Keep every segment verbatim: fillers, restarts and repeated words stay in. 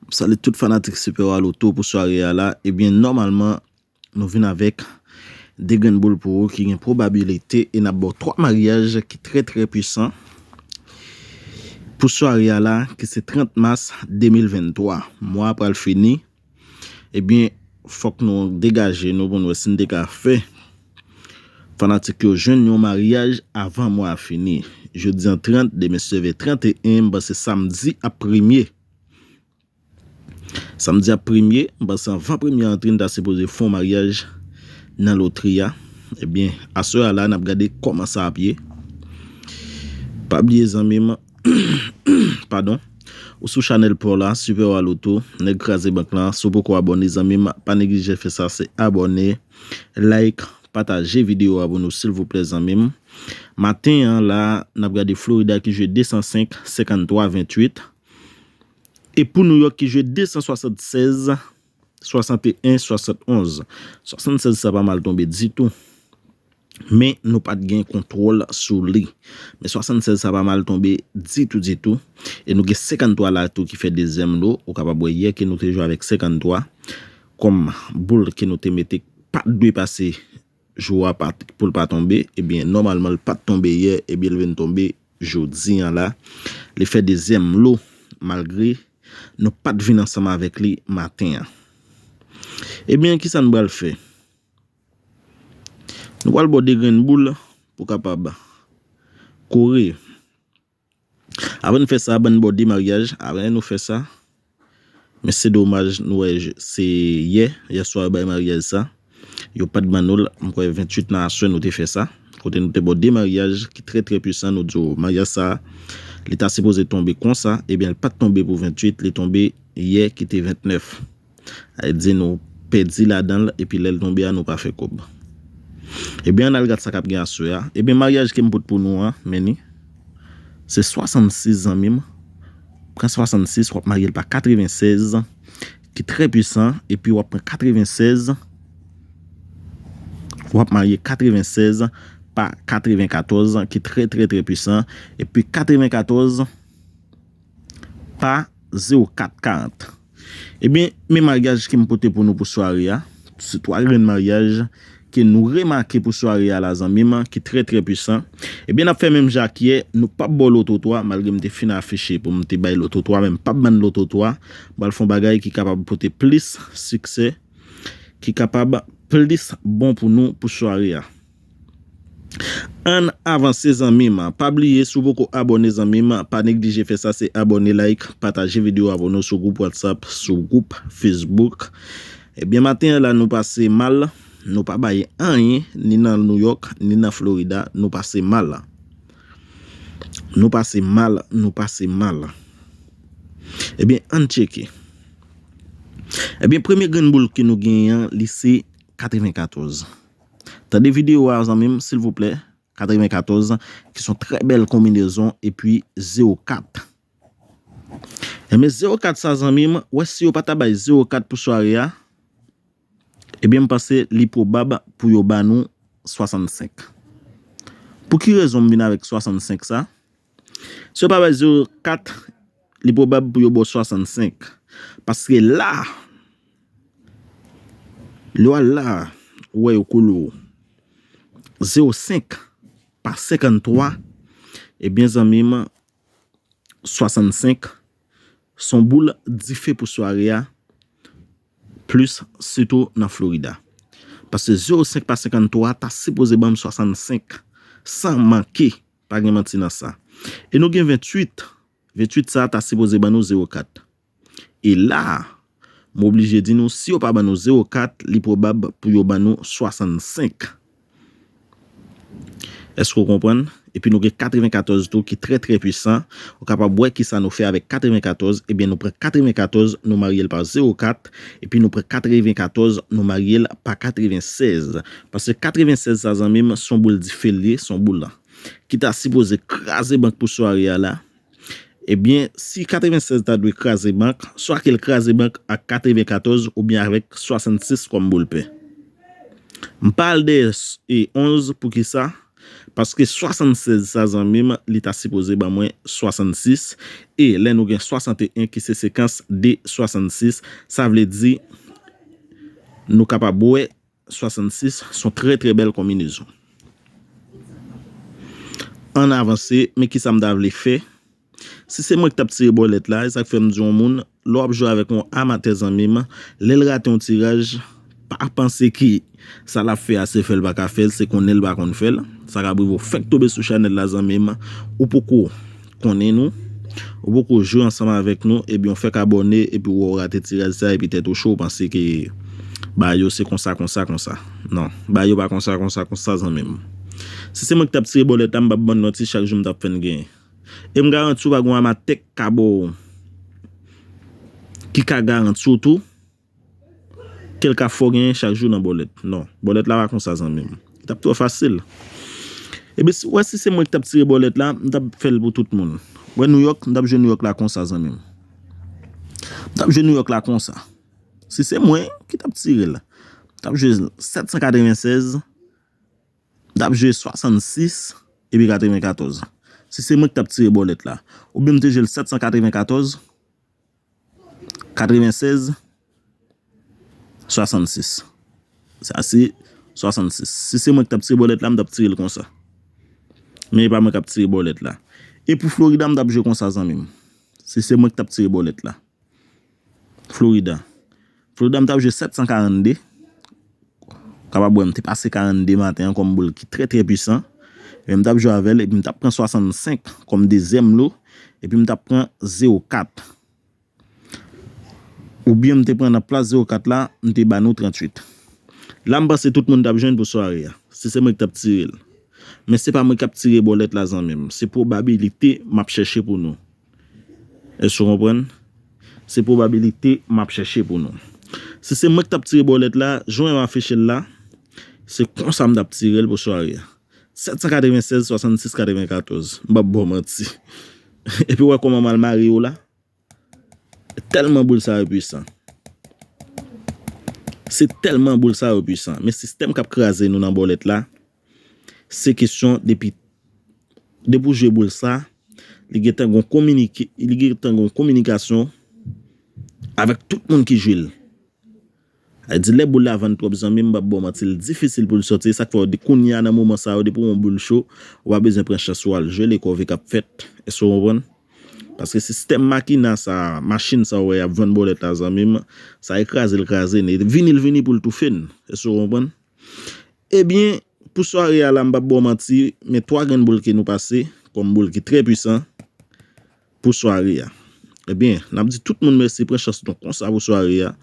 Salut tout fanatik Super Wa Loto pou sware a la. Ebyen, nòmalman, nou vin avèk de grenn boul pou ou ki gen pwobabilite e n ap ba w twa maryaj ki trè, trè pwisan pou sware a la, ki se trant mas de mil venntwa. Mwa a pral fini. Ebyen, fòk nou degaje nou pou n wè si n te ka fè fanatik yo jwenn yon maryaj avan mwa a fini. Jodi an trant, demen se trant e en, m panse samdi ap premye. Samdi ap premye, m panse anvan premye antre, n ta sipoze fè yon maryaj nan lotri a. Ebyen, aswè a la, n ap gade kòman sa ap ye. Pa bliye, zanmi m, padon, ou sou chanèl pa w la, Super Wa Loto, nèg kraze bank lan. Si w poko abòne, zanmi m, pa neglije fè sa, se abòne, like, pataje videyo a pou nou, silvouplè, zanmi m. Maten an la, n ap gade Florida ki jwe de san senk, senkanntwa, venntuit. E pou New York ki jwe de san swasannsèz, swasanteyen, swasannonz. Swasannsèz sa pa mal tonbe ditou. Men nou pa t gen kontwòl sou li. Men swasannsèz sa pa mal tonbe ditou, ditou. E nou gen senkanntwa la tou ki fè dezyèm lo. Ou kapab wè yè ke nou te jwe avèk senkanntwa kòm boul ke nou te mete pa t dwe pase jou a pa t, pou l pa tonbe. Ebyen, nòmalman, l pa t tonbe yè, ebyen, l vin tonbe jodi an la. Li fè dezyèm lo, malgre nou pa t vin ansanm avèk li maten an. Ebyen, kisa n pral fè? Nou pral ba w de grenn boul pou kapab kore. Avan n fè sa, ban n ba w de maryaj. Avan nou fè sa, men se domaj, nou wè, se yè, yè swa yo bay maryaj sa. Yo pa t ban nou l, m kwè venntuit nan aswè nou te fè sa. Kote nou te ba w de maryaj ki trè, trè pwisan, nou di w, maryaj sa, li ta sipoze tonbe konsa, ebyen, li pa t tonbe pou venntuit, li tonbe yè ki te ventnèf. Sa vle di nou pèdi ladan l, epi lè l tonbe a, nou pa fè kòb. Ebyen, ann al gad sa k ap gen aswè a. Ebyen, maryaj ke m pot pou nou an, men li, se swasannsis, zanmi m. Pran swasannsis, w ap marye l pa katrevennsèz, ki trè pwisan, epi w ap pran katrevennsèz, w ap marye katrevennsèz pa katrevenkatòz, ki trè, trè, trè pwisan, epi katrevenkatòz pa zewo kat karant. Ebyen, men maryaj ke m pote pou nou pou sware a. Se twa grenn maryaj ke nou remake pou sware a la, zanmi m, ki trè, trè pwisan. Ebyen, n ap fè menm jan ak yè, nou p ap ba w loto twa, malgre m te fin afiche pou m te bay loto twa, men m p ap ban n loto twa. M pral fè yon bagay ki kapab pote plis siksè, ki kapab plis bon pou nou pou sware a. Ann avanse, zanmi m. Pa bliye, si w poko abòne, zanmi m, pa neglije fè sa, se abòne, like, pataje videyo a pou nou sou gwoup WhatsApp, sou gwoup Facebook. Ebyen, maten an la, nou pase mal. Nou pa bay anyen, ni nan New York, ni nan Florida, nou pase mal. Nou pase mal, nou pase mal. Ebyen, ann tcheke. Ebyen, premye grenn boul ke nou genyen an, li se katrevenkatòz. Tande videyo a, zanmi m, silvouplè. Katrevenkatòz, ki se yon trè bèl konbinezon, epi zewo kat. Ebyen, zewo kat sa, zanmi m, wè si yo pa ta bay zewo kat pou sware a, ebyen, m panse li pwobab pou yo ba nou swasannsenk. Pou ki rezon m vin avèk swasannsenk sa? Si yo pa bay zewo kat, li pwobab pou yo ba w swasannsenk. Paske la, lè w al la, ou wè yo koule w zewo senk pa senkanntwa, ebyen, zanmi m, swasannsenk, se yon boul dife pou sware a, plis sitou nan Florida. Paske zewo senk pa senkanntwa ta sipoze ban m swasannsenk, san manke, pa gen manti nan sa. E nou gen venntuit, venntuit sa ta sipoze ban nou zewo kat. E la, m oblije di nou, si yo pa ban nou zewo kat, li pwobab pou yo ban nou swasannsenk. Èske w konprann? Epi nou gen katrevenkatòz tou ki trè, trè pwisan. Ou kapab wè kisa nou fè avèk katrevenkatòz. Ebyen, nou pran katrevenkatòz, nou marye l pa zewo kat. Epi nou pran katrevenkatòz, nou marye l pa katrevennsèz. Paske katrevennsèz sa, zanmi m, se yon boul dife l ye, se yon boul ki ta sipoze kraze bank pou sware a la. Ebyen, si katrevennsèz ta dwe kraze bank, swa ke l kraze bank ak katrevenkatòz oubyen avèk swasannsis kòm boul pè. M pa al dèyè s-, e onz, poukisa? Paske swasannsèz sa, zanmi m, li ta sipoze ban mwen swasannsis. E lè nou gen swasanteyen ki se sekans de swasansis, sa vle di nou kapab wè swasansis se yon trè, trè bèl konbinezon. Ann avanse, men kisa m ta vle fè. Si se mwen ki t ap tire bòlèt la, e sa k fè m di yon moun, lè w ap jwe avèk yon amatè, zanmi m, lè l rate yon tiraj, pa panse ke sa l ap fè a se fè l pa ka fè l, se konnen l pa konn fè l. Sa ka rive w fèk tonbe sou chanèl la, zanmi m, ou poko konnen nou, ou poko jwe ansanm avèk nou, ebyen w fèk abòne, epi w wè w rate tiraj sa, epi tèt ou cho, w panse ke bagay yo se konsa, konsa, konsa. Non, bagay yo pa konsa, konsa, konsa, zanmi m. Si se mwen ki t ap tire bòlèt la, m p ap bann manti, chak jou m t ap fè n genyen. E m garanti w pa gen yon amatè k ka ba w, ki ka garanti w tou, ke l ka fè w genyen chak jou nan bòlèt. Non, bòlèt la pa konsa, zanmi m. Li t ap twò fasil. Epi, si, wè, si se mwen ki t ap tire bòlèt la, m t ap fè l pou tout moun. Wè, Nouyòk, m t ap jwe Nouyòk la konsa, zanmi m. M t ap jwe Nouyòk la konsa. Si se mwen ki t ap tire l, m t ap jwe sèt san katrevennsèz, m t ap jwe swasansis epi katrevenkatòz. Si se mwen ki t ap tire bòlèt la, oubyen m te jwe l sèt san katrevenkatòz, katrevennsèz, swasansis. Sa se swasansis. Si se mwen ki t ap tire bòlèt la, m t ap tire l konsa. Men e pa mwen k ap tire bòlèt la. E pou Florida, m t ap jwe konsa, zanmi m. Si se mwen ki t ap tire bòlèt la. Florida. Florida, m t ap jwe sèt san karannde. Kapab wè m te pase karannde maten an kòm boul ki trè, trè pwisan. Epi m t ap jwe avè l, epi m t ap pran swasannsenk kòm dezyèm lo, epi m t ap pran zewo kat. Oubyen m te pran nan plas zewo kat la, m te ba nou tranntuit. La, m panse tout moun t ap jwenn pou sware a. Si se mwen ki t ap tire l. Men se pa mwen k ap tire bòlèt la, zanmi m. Se pwobabilite m ap chèche pou nou. Èske w konprann? Se pwobabilite m ap chèche pou nou. Si se mwen ki t ap tire bòlèt la, jan w afiche l la, se konsa m t ap tire l pou sware a. Sèt san katrevennsèz, swasansis, katrevenkatòz. M p ap ba w manti. Epi w wè kòman m al mare yo la? Tèlman boul sa yo pwisan. Se tèlman boul sa yo pwisan. Men sistèm k ap kraze nou nan bòlèt la, se kesyon depi, depi w jwe boul sa, li gentan gon kominike, li gentan gon kominikasyon avèk tout moun ki jwe l. Sa vle di, lè boul la vann twòp, zanmi m, m p ap ba w manti, l difisil pou l sòti. Sa k fè w di kounye a, nan moman sa yo, depi w yon boul cho, ou pa bezwen pran chans ou al jwe, lekòve k ap fèt. Èske w konprann? Paske sistèm makina sa, machin sa w wè y ap vann bòlèt la, zanmi m, sa e kraze l kraze n. E vini l vini pou l toufe n. Èske w konprann? Ebyen, pou sware a la, m p ap ba w manti, men twa grenn boul ke nou pase, kòm boul ki trè pwisan, pou sware a. Ebyen, n ap di tout moun mèsi, pran chans nou konsa pou sware a,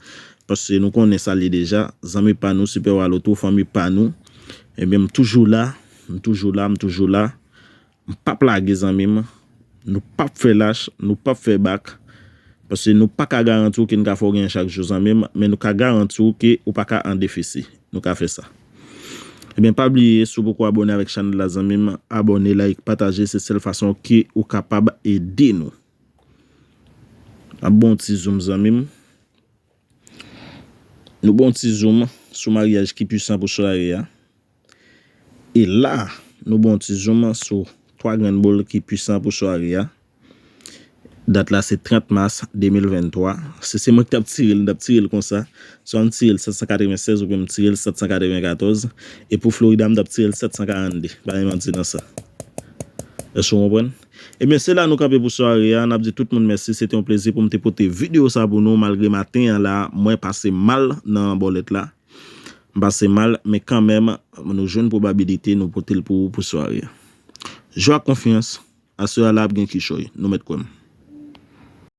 paske nou konnen sa l ye deja, zanmi pa nou, Super Waloto, fanmi pa nou. Ebyen, m toujou la, m toujou la, m toujou la. M p ap lage, zanmi m. Nou p ap fè lach, nou p ap fè bak. Paske nou pa ka garanti w ke n ka fè w genyen chak jou, zanmi m, men nou ka garanti w ke ou pa ka an defisi. Nou ka fè sa. Ebyen, pa bliye, si w poko abòne avèk chanèl la, zanmi m, abòne, like, pataje, se sèl fason ke ou kapab ede nou. N ap ba w ti zoom, zanmi m. Nou ba w ti zoom sou maryaj ki pwisan pou sware a. E la, nou ba w ti zoom sou twa grenn boul ki pwisan pou sware a. Dat la se trant mas de mil venntwa. Si se mwen ki t ap tire l, m t ap tire l konsa. Swa m tire l sèt san katrevennsèz oubyen m tire l sèt san katrevenkatòz. E pou Florida, m t ap tire l sèt san karannde. Pa gen manti nan sa. Èske w konprann? Ebyen, se la nou kanpe pou sware a. N ap di tout moun mèsi. Se te yon plezi pou m te pote videyo sa pou nou, malgre maten an la, mwen pase mal nan bòlèt la. M pase mal, men kanmenm, nou jwenn pwobabilite, nou pote l pou ou pou sware a. Jwe ak konfyans. Aswè a la ap gen kichòy. Nou mèt kwè m.